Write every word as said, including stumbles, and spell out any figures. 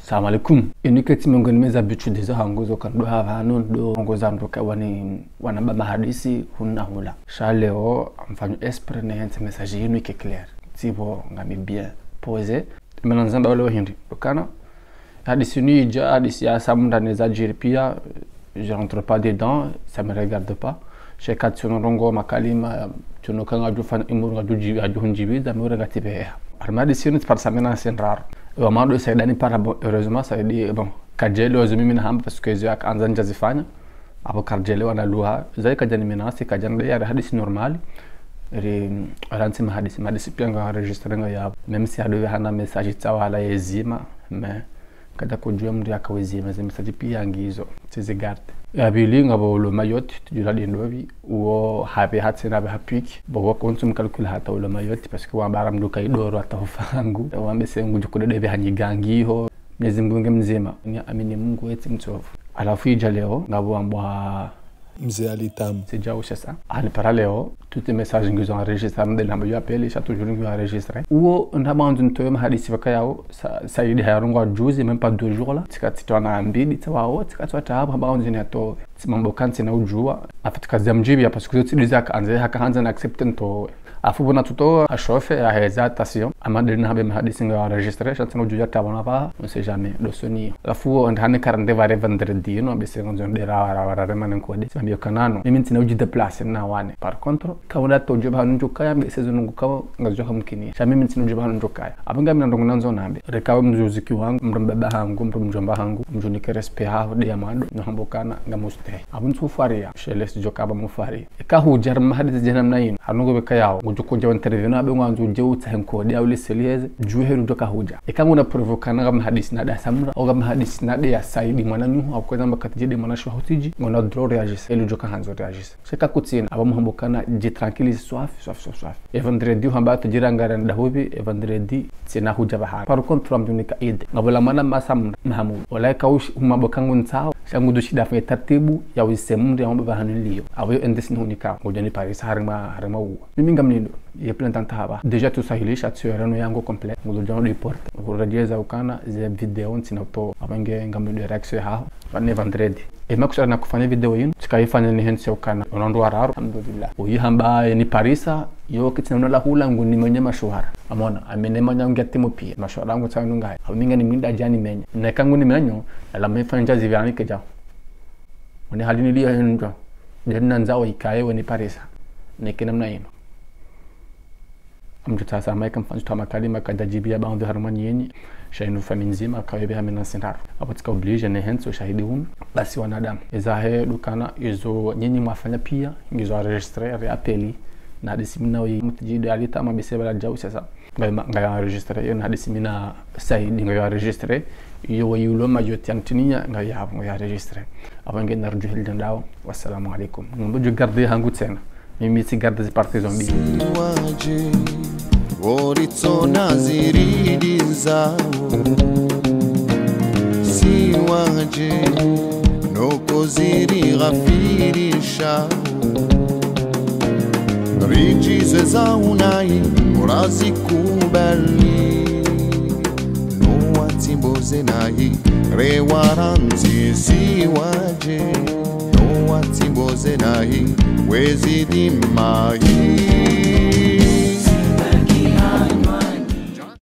Salam alaikum. Inu ketsi miongoni mwa ze habitude zahangu zo ukana ndo hapvanu ndo ndrongo za mndru ka wani, wanamba mahadisi hunu na hula. Sha leo, ngamfanyo exprès nihentsi message yinu ike clair. Tsipvo ngami bien posé. Mana ndzamba leo hindri. Ukana, hadisi yinu idja, hadisi ya Samra ne zadjiri pia, je rentre pas dedans, ça me regarde pas. Sha eka tsiono ndrongo makalima, tsiono ka ngadjo fanya imuru ngadjo djibi, ngadjo hundjibiza, mi ure ngatipveha. Harumwa hadisi yinu tsipara sa mena sendraro. Ewa mando isa idani para, bon, heureusement, ça veut dire, bon, kadjelewa zo mimi nahamba, parce que zo yaka andza ndja zifanya. Apvo kadjelewa na lugha, zayi kadjani menace, kadjani de yari hadisi normal. Ri, rantsi mahadisi, mahadisi pia nga enregistré ngayapvo. Même si hado hana message tsawa hala yezima, mais kadja kudjuwa mndru yaka wezima, ze message pia ngizo, tsi zi garde. Ya pvili ngapvo ulo Mayotte, tsidjula de ndopvi, uwo hapve hatsena hapve hapviki. Bo wa konsu mcalcule hata ulo Mayotte, parce que wambara mndru ka idoro hata ufa hangu. Wambe se ngudjo kudede pve hanyigangi ho. Mwenyezi Mungu nge mdzima, ni amini Mungu etsi mtsovu. Halafu idja leo, ngapvo wambwa Mze Ali Tamu. Tsidja ushesa. Hanipara leo, toutes les messages ngizo enregistré, mdele namba yo appel, sha toujours ngiyo enregistré. Uwo, ndapvo ndzo ntowe mahadisi pvaka yawo, sa, Saidi hayarongowa juzi, même pas deux jours là. Tsika tsitowa na mbili, tsawawo, tsika tsitowa tabu, hamba ndzo natowe. Tsimambo kantsi na udjuwa. Afuti kazi ya mdjibiya, parce que zo tsi ndizo yaka andze, haka handza na accepté ntowe. Halafu pvo natsutowa, hashofe, haheza attention. Hama ndeli nahambe mahadisi ngayo enregistré, sha ntsina udjuwa tsi pvona pvaha, on sait jamais, ndo soni. Halafu, ndahani karande pvare vendredi, no, mbese ngondzo ndera wara wara rema nenkode. Tsimambio ukana no. Mimi ntsina udji déplacé na wane. Par contre, ka wuna todjo pvahanu ndjo kaya, mbese zo nungu kawo, ngazidjo hamkini. Sha mimi ntsina udjo pvahanu ndjo kaya. Apvo ngami na ndrongo nandzo nambe. Reka we mzuziki wangu, mdru mbaba hangu, mdru mdjomba hangu, mdjunike respect haho de ya mando, no hamba ukana, ngamustehi. Apvo ntsufwariya, shele sidjo kaba mufwariya. Eka hudja harumwa mahadisi djana mna inu. Hanu ngo pveka yawo. Ngudjo kudja wa intervenir, abe ngwandzo udje utsahe nkode ya ule selieze. Djuwe helu djoka hudja. Eka nguna provoquer na ngam hadisi na de ya Samra, au ngam hadisi na de ya Saidi mwananyaho, au kweza mba katidje de mwanashe wa hutidji, nguna droit réagir. Helu djoka handzo réagir. Sha eka kutsina, aba muhamba ukana, dji tranquille, swafi, swafi, swafi, swafi. E vendredi, uhamba atodjira ngara nda hubi, e vendredi, tsina hudja pvahanu. Par contre, amdjunika idée. Ngapvo la mwana ma Samra, Mahamudu. Wala eka ushi, huma boka ngu ntsaho, sha ngudo shida fanya taratibu, ya wise mndru ya mwamba pvahanu liyo. Apvo yo ende sina hunika, ngudjo ni Paris, harumwa, harumwa uwa. Mimi ngamlindo, ye plainte ntahaba. Déjà tout ça, il est chat sur le nom yango complet. Ngudjo djano de porte. Ngudjo djeza ukana, ze vidéo ntsina utowa. Apvo nge ngamlindo réaction haho. Pvanu vendredi. E makusudi na kufanya vidéo yinu, tsika yifanya nihentsi ukana. Ono ndo wararu, alhamdulillah. Uyi hamba ye ni Parisa, yo kitsina nona la hula ngu ni mwenye mashuhara. Amona, amene manya ngu yatimu pia. Mashuhara ngu tsayo nungaye. Apvo mi nga ni mwinda djani menya. Na eka ngu ni menyo, ala mefanya ndja zivyani kedja. Wone hali niliyo hendo. Djani nandzao ikaye we ni Parisa. Neke namna yinu. Amdjo tasa maika mfantsi twa makalima kadja djibiya baadhwi harumwa nyenyi. Sha inu fami ndzima kawe be hamina sindaro. Apvo tsika obligé nihentsi ushahidi unu. Basi wanadamu. Eza he dukana, izo nyenyi mwafanya pia, ngizo enregistré, re appelé. Na hadisi mi nawo yi mtidji de Ali Tamu mbese bala djau sasa. Ngayo ma-, ngayo enregistré, yo na hadisi mi na Saidi ngayo enregistré. Yo wa yulo Mayotte ya mtininya, ngayo yapvo ngayo enregistré. Apvo nge na rudjuhili ndao. Wassalamu alaikum. Ngudjo garder hangu tsena. Mimi tsi garder zi parties zo mbili. Siwadje, woritsona ziridi ndzao. Siwadje, noko ziri ghafirisha. Ridjizwe za unayi, murazi kubali. No watsimboze nayi, re warandzi siwadje. No watsimboze nayi, wezi di mayi.